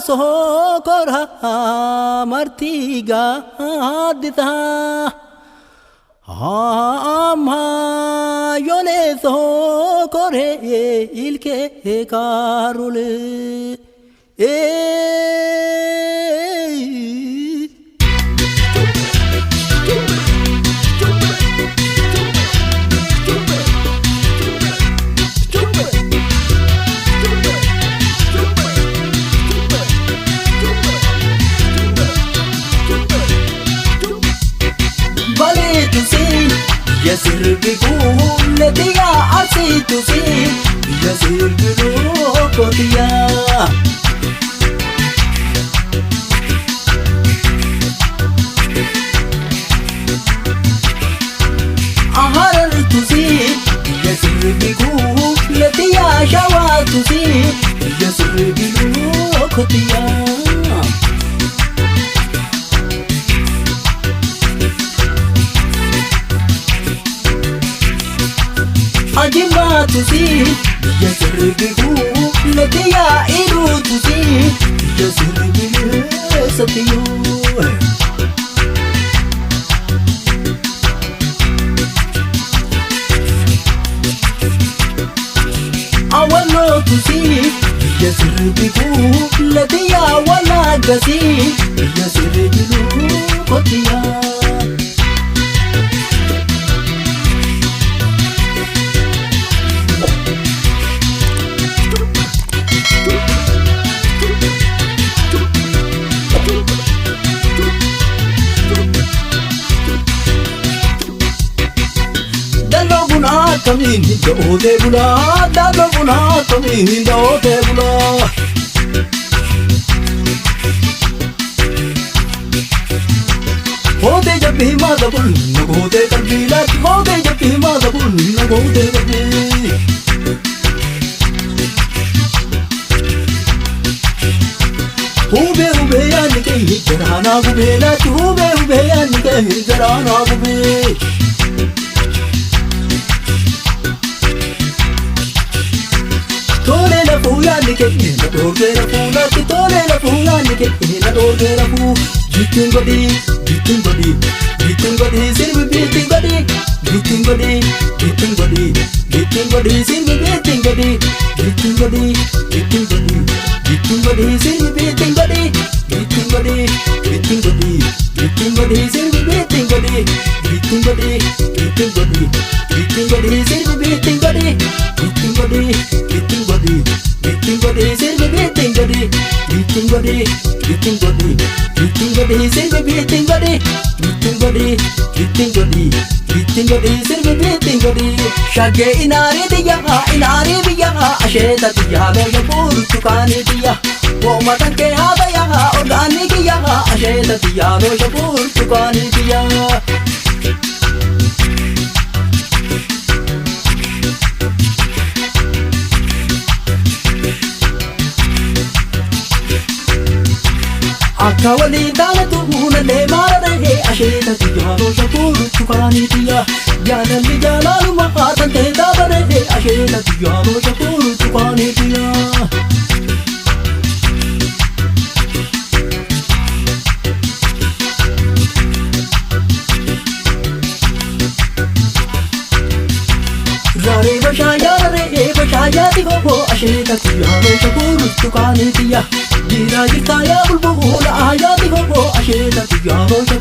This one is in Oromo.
Sookora martii gaaddisaa. Amma yolee sookoree ilkee kaarolee. Baleetusi biyya sirbi guulletiya arsiitusi biyya sirbi lookotiya. Aharartusi biyya sirbi guulletiya shawaatusi biyya sirbi lookotiya. Ajimaatusi biyya sirbi guulletiya iluutusi biyya sirbi leessatiyoo. Awwalootusi biyya sirbi guulletiya walaggasi biyya sirbi lookotiya. Dalloo bunaa akkamiin hin da'ootee bulaa? Dalloo bunaa akkamiin hin da'ootee bulaa? Hootee jabbii maata kun na gootee qalbii laatti. Hootee jabbii maata kun na gootee qalbii. Hubee hubee yaadni kee jaraanaa gubee laatti. Hubee hubee yaadni kee jaraanaa gubee. Tolee lafuu yaadni kee na dhoorgee rafuu laatti. Tolee lafuu yaadni kee na dhoorgee rafuu. Bittiin godhii bittiin godhii bittiin godhii sirbi bittiin godhii bittiin godhii bittiin godhii bittiin godhii sirbi bittiin godhii bittiin godhii bittiin godhii bittiin godhii sirbi bittiin godhii bittiin godhii bittiin godhii bittiin godhii sirbi bittiin godhii bittiin godhii bittiin godhii bittiin godhii sirbi bittiin godhii bittiin godhii bittiin godhii bittiin godhii sirbi bittiin godhii bittiin godhii bittiin godhii bittiin godhii sirbi bittiin godhii bittiin godhii bittiin godhii bittiin godhii sirbi bittiin godhii. Shaggee inaarii tiyya inaarii biyya asheeta tiyya looya burtukaanii tiyya wooma kan kee haataya orgaanii kiyya asheeta tiyya looya burtukaanii tiyya. Akka waliin taanetu hunallee maararee asheeta tiyya looya burtukaanii tiyya jaalalli jaalaluma haatan ta'e taabaree asheeta tiyya looya burtukaanii tiyya. Raaree bashaayyaa raree bashaayyaati hoo asheeta tiyya looya burtukaanii tiyya jiraa jirtaa yaa bulbula aayaati hoo asheeta tiyya looya